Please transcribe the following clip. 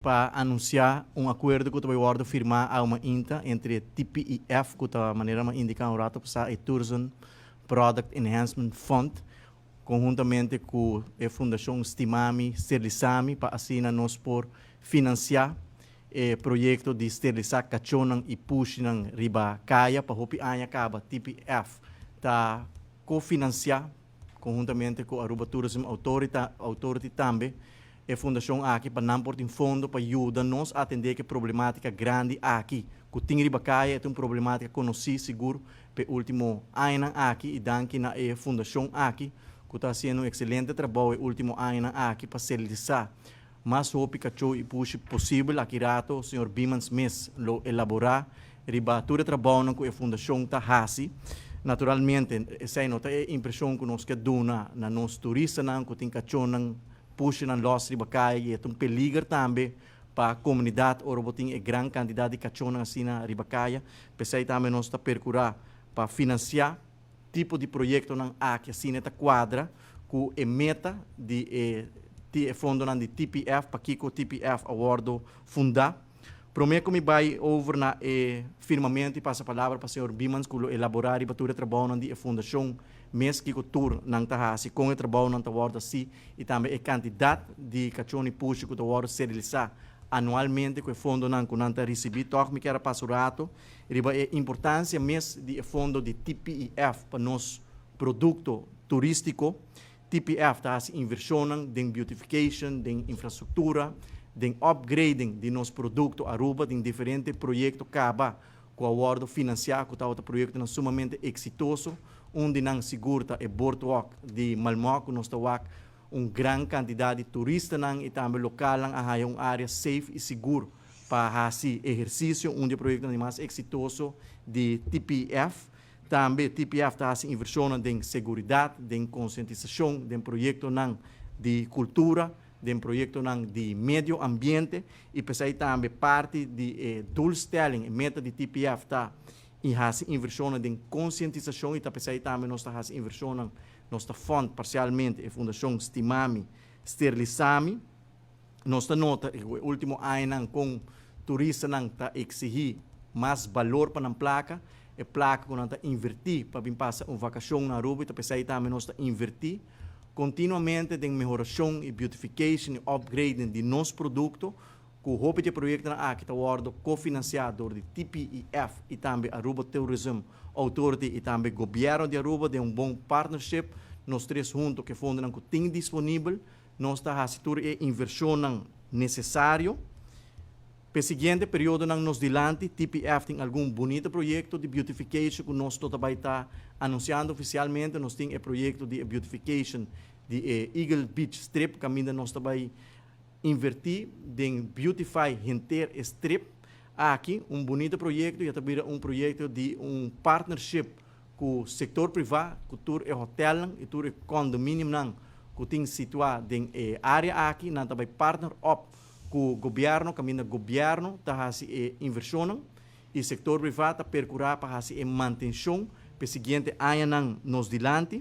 Pa anuncia un acuerdo cu ta bay wordo firma awe mainta entre TPEF, cu ta manera mi a indica un rato pasa, e Tourism Product Enhancement Fund, conhuntamente cu e Fundacion Stimami Sterilisami, pa asina nos por financia e proyecto di sterilisa cachonan y pushinan riba caya. Pa hopi aña caba TPEF ta cofinancia conhuntamente cu Aruba Tourism Authority tambe e fundacion aki pa nan por tin fondo pa yuda nos atende cu e problematica grandi aki cu tin riba caya. E ta un problematica conoci sigur p'e ultimo añanan aki y danki na e fundacion aki cu ta haciendo un excelente trabou e ultimo añanan aki pa sterilisa mas hopi cacho y pushi posibel. Aki rato señor Biemans mes lo elabora riba tur e trabounan cu e fundacion ta haci. Naturalmente, esey no ta e impresion cu nos ke duna na nos turistanan cu tin cachonan, pushinan los riba caya, y e ta un peliger tambe pa comunidad ora bo tin e gran cantidad di cachonan asina riba caya. P'esey tambe nos ta percura pa financia tipo di proyectonan aki, asina ta cuadra cu e meta di e fondonan di TPF, pakico TPF a wordo funda. Prome cu mi bay over na e firmamento y pasa palabra pa señor Biemans, cu lo elabora riba tur e trabounan di e fundacion mes, kico tur nan ta haci, con e trabounan ta wordo haci y tambe e cantidad di cachon y pushi cu ta wordo sterilisa anualmente cu e fondonan cu nan ta ricibi, toch mi kier a pasa un rato riba e importancia mes di e fondo di TPEF pa nos producto turistico. TPF ta haci inversionnan den beautification, den infrastructura, den upgrading di nos producto Aruba, den diferente proyecto caba cu a wordo financia, cu tabata proyectonan sumamente exitoso. Un di nan sigur ta e boardwalk di Malmok, cu nos ta wak un gran cantidad di turistanan y tambe localnan a haya un area safe y sigur pa haci ehercicio, un di e proyectonan di mas exitoso di TPF. Tambe TPF ta haci inversionnan den seguridad, den concientisacion, den proyectonan di cultura, den proyectonan di medio ambiente, y p'esey tambe parti di e doelstelling, e meta di TPF ta y haci inversionnan den concientisacion, y ta p'esey tambe nos ta haci inversionnan, nos ta fund parcialmente e Fundacion Stimami Sterilisami. Nos ta nota e ultimo añanan con turistanan ta exigi mas balor pa nan placa, e placa cu nan ta inverti pa bin pasa un vacacion na Aruba, y ta p'esey tambe nos ta inverti continuamente den mehoracion y beautification y upgrading di nos producto, cu hopi di e proyectonan aki ta wordo cofinancia door di TPEF y tambe Aruba Tourism Authority y tambe Gobierno di Aruba den un bon partnership. Nos tres hunto cu e fondonan cu tin disponibel nos ta haci tur e inversionnan necesario. P'e siguiente periodonan nos dilanti, TPF tin algun bunito proyecto di beautification cu nos lo ta bay ta anunciando oficialmente. Nos tin e proyecto di e beautification di e Eagle Beach Strip, caminda nos ta bay inverti den beautify henter e strip aki. Un bunito proyecto y a ta bira un proyecto di un partnership cu sector priva, cu tur e hotelnan y tur e condominiumnan cu tin situa den e area aki. Nan ta bay partner up cu gobierno, caminda gobierno ta haci e inversionnan y sector priva ta percura pa haci e mantencion p'e siguiente añanan nos dilanti.